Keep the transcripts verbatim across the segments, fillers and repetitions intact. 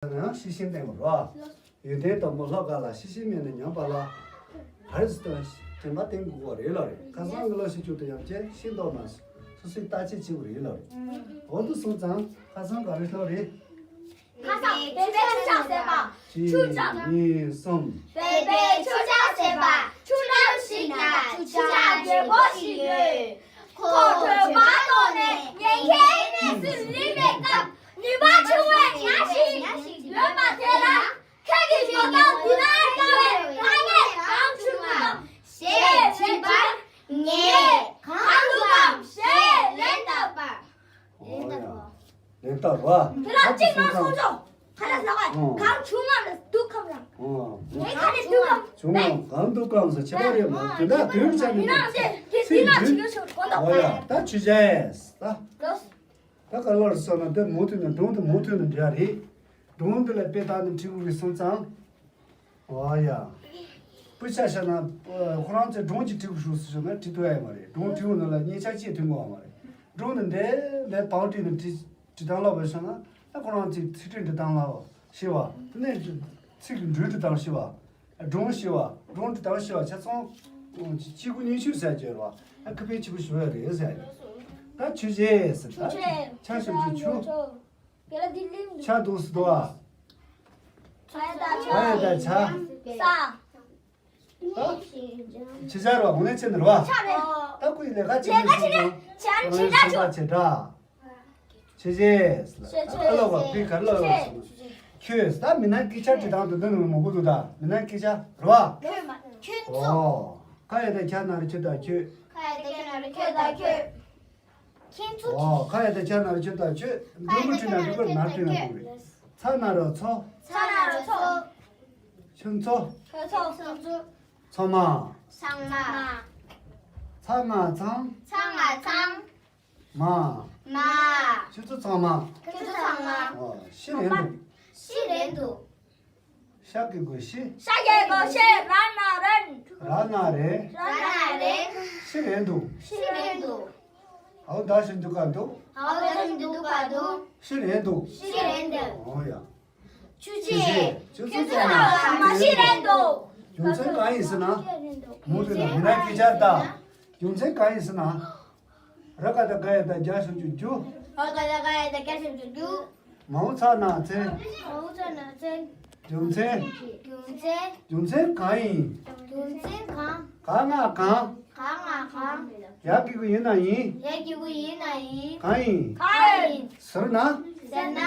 ཡང་ཤེས་བཞིན་བསྟེན་དགོས་རེད་བ། ཡོན་ཏན་དང་པོ་ལྷག་དཀར་ལ། ཤེས་བཞིན་མེད་ན་ཉམས་པ་ལ། ཧ་རི་སི་ཏོན་དྲན་པ་བསྟེན་དགོས་པ་རེད་ལ་རེད། ཁ་སང་གི་ལོ་ཤེས་བཅུག་ཏུ་ཡང་བཅས་ཤེས་མདོག་མ་སོ་སོའི་བརྟག་དཔྱད་བྱེད་དགོས་རེད་ལ་རེད། འོ་འདུག་སོང་ཙང་ཁ་སང་ག་རེ་ལོ་རེད། ཁ་སང་བོད་པའི་ཆོས་ཆགས་ཟེར་བ། གཅིག་ཆུ་ཆགས། གཉིས་གསུམ། བོད་པའི་ཆོས་ཆགས་ཟེར་བ། ཆུ་འགྲམ་ཞིག་ན་ཆུ་ཆགས་རྒྱལ་པོ་ཞིག་ཡོད། ཁོ་བྲོས་པ་དོག་ནས་ཉེན་ཁའི་གནས་སུ་ལུས་པའི་སྐབས། ནུས་པ་ཆུང་བའི་ཉ་ཞིག་ཡོད་པ་དེ་ལ། ཁྱེད་ཀྱི་ཞོགས་ཏང་འདི་ན་དཀའ་བའི་དཀའ་ངལ་གང་བྱུང་ངམ་ཞེས་དྲིས་པར། ངས་གང་འདུག་གམ་ཞེས་ལན་བཏབ་པར། ལན་བཏབ་པ། ལན་བཏབ་པ། དེ་ལ་གཅིག་མ་སོང་ཙང་། ཁ་ལ་ཟ་བ། ཨོ། གང་བྱུང་ངམ་ལ་འདུག་གམ་ལ། ཨོ། ངས་ག་རེ་འདུག་གམ། བྱུང་ངམ་གང་འདུག་གམ་ཟེར་ཁྱད་པར་ཡོད་མ་རེད། དེ་འདྲ་དོན་བྱ་ནི་མི་རང་ཚེ་དེ་ཚིག་འདི་ལ་འདི། ཆི་ག་ཤོར་གོ་འདུག་ཨོ་ཡ། ད་ཆོས་ཅན། ད། ད་ག་ལ་སོང་ན་དེ་མུ་མཐུད་ནས་སྒྲུང་དེ་མུ་མཐུད་ནས་འབྲི་ཡ་རེད། སྒྲུང་འདི་ལ་དཔེ་བལྟས་ནས་འབྲི་དགོས་རེད་སོང་ཙང་། ཨོ་ཡ། སྤུས་ཆ་བཤད་ན། ཁོ་རང་ཚོས་སྒྲུང་ཅིག་འབྲི་དགོས་ཞུ་ཟེར་ན་འབྲི་ཐུབ་ཡ་མ་རེད། སྒྲུང་འབྲི་བ་ན་ལ་སྙན་ཆ་ཅིག་ཐོན་གོ་བ་མ་རེད། སྒྲུང་འདི་འདྲའི་ལས་པའོ་ཏི་ནས་འབྲི་འབྲི་སྟངས་ལ་བས་སོང་ན། ད་ཁོ་རང་ཚོས་ཚིག་འབྲི་འབྲི་སྟངས་ལ་ཤེས་པ། དེ་ནས་ཚིག་གི་འགྲོས་འབྲི་སྟངས་ཤེས་པ། སྒྲུང་ཤེས་པ། སྒྲུང་འབྲི་སྟངས་ཤེས་པ་ཆ་ཚང་། གཅིག་གུ་ཉི་ཤུ་ཟེར་གྱི་རེད་བ། ཨ་ཁ་ཕན་ཆེ་པོ་ཞུ་ཡ་རེད་ཟེར། ད་ཆོས་ཅན་ཟེར། ད་ཆུ་ཆ་ཞབས་ཀྱུ་ཆུ། ཆ་འདུག་སེ་འདུག་ཨ། ཆ་ཡ་ད་ཆ། ཆ་ཡ་ད་ཆ། ས། ད་ཆི་ཆ་རེད་བ། དངོས་གནས་ཆེ་ནི་རེད་བ། ཆ་རེད། ད་ཁོ་ཡི་ལས་ཀ་བྱེད་ལས་ཀ་བྱེད་ནི་ཆ་ཆེ་དྲག་ཆོག་ཆེ་དྲག་ཆོས་ཅན། ཆོས་ཅན། ཨ་ལོ་བ་ཕི་ག་ལོ་ཆོས་ཅན། ཁྱོད་ད་མི་སྣ་སྐད་ཆ་དྲི་སྟངས་དེ་འདི་ནང་མང་པོ་འདུག་ད་མི་སྣ་སྐད་ཆ་རེད་བ། ཁྱོད་མ་ཁྱོད་ཚོ། ཨོ། ཁ་ཡ་ད་ཁྱ་ན་རེ་ཁྱོད་ད་ཁྱོད། ཁ་ཡ་ད་ཁྱ་ན་རེ་ཁྱོད་ད་ཁྱོད། ཁྱེད་ཚོ། ཨོ། ཁ་ཡ་ད་ཁྱ་ན་རེ་ཁྱོད་ད་ཁྱོད། འགྲོ་མི་ཁྲིད་ན་འགྲོ་གི་མ་ཁྲིད་ན་འགྲོ་གི། ཚ་ན་རོ་ཚོ། ཚ་ན་རོ་ཚོ། ཁྱོད་ཚོ། ཁྱོད་ཚོ། ཁྱོད་ཚོ། ཚང་མ། ཚང་མ། ཚ་ང་ཚང་། ཚ་ང་ཚང་། མ། མ། ཁྱོད་ཚོ་ཚང་མ། ཁྱོད་ཚོ་ཚང་མ། ཨོ། ཤི་རན་འདུག་ཤི་རན་འདུག་ཤ་གི་གོ་ཤི། ཤ་གི་གོ་ཤི། ར་ན་རན། ར་ན་རེ། ར་ན་རེ། ཤི་རན་འདུག་ཤི་རན་འདུག་ཨའོ་ད་ཤི་འདུག་ག་འདུག་ཨའོ་ད་ཤི་འདུག་ག་འདུག་ཤི་རན་འདུག་ཤི་རན་འདུག་ཨོ་ཡ། ཆུ་ཆེ། ཆུ་ཆེ། ཆུ་ཆེ་ཚང་མ་ཤི་རན་འདུག་རྒྱུ་མཚན་གང་ཡིན་ཟེར་ན། མུ་མཐུད་ནས་མི་སྣ་སྐད་ཆ་ལྟ། རྒྱུ་མཚན་གང་ཡིན་ཟེར་ན། ར་ག་ད་ག་ཡ་ད་རྒྱ་ཞབས་ཀྱུ་རྒྱུ། ར་ག་ད་ག་ཡ་ད་རྒྱ་ཞབས་ཀྱུ་རྒྱུ། མའོ་ཚ་ན་ཚེ། མའོ་ཚ་ན་ཚེ། རྒྱུ་མཚན། རྒྱུ་མཚན། རྒྱུ་མཚན་གང་ཡིན། རྒྱུ་མཚན་གང་། ག་ང་གང་། ག་ང་གང་། ཡ་གི་གུ་ཡིན་ན་ཡིན། ཡ་གི་གུ་ཡིན་ན་ཡིན། གང་ཡིན། གང་ཡིན། ཟེར་ན། ཟེར་ན།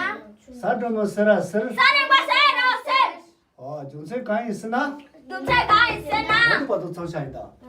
ས་འགྲོ་མོ་ཟེར་ར་ཟེར། ས་རིང་པ་ཟེར་རོ་ཟེར། ཨོ། རྒྱུ་མཚན་གང་ཡིན་ཟེར་ན། རྒྱུ་མཚན་གང་ཡིན་ཟེར་ན། འོ་དེ་བར་དུ་ཚང་ཤ་ཡིན་ད།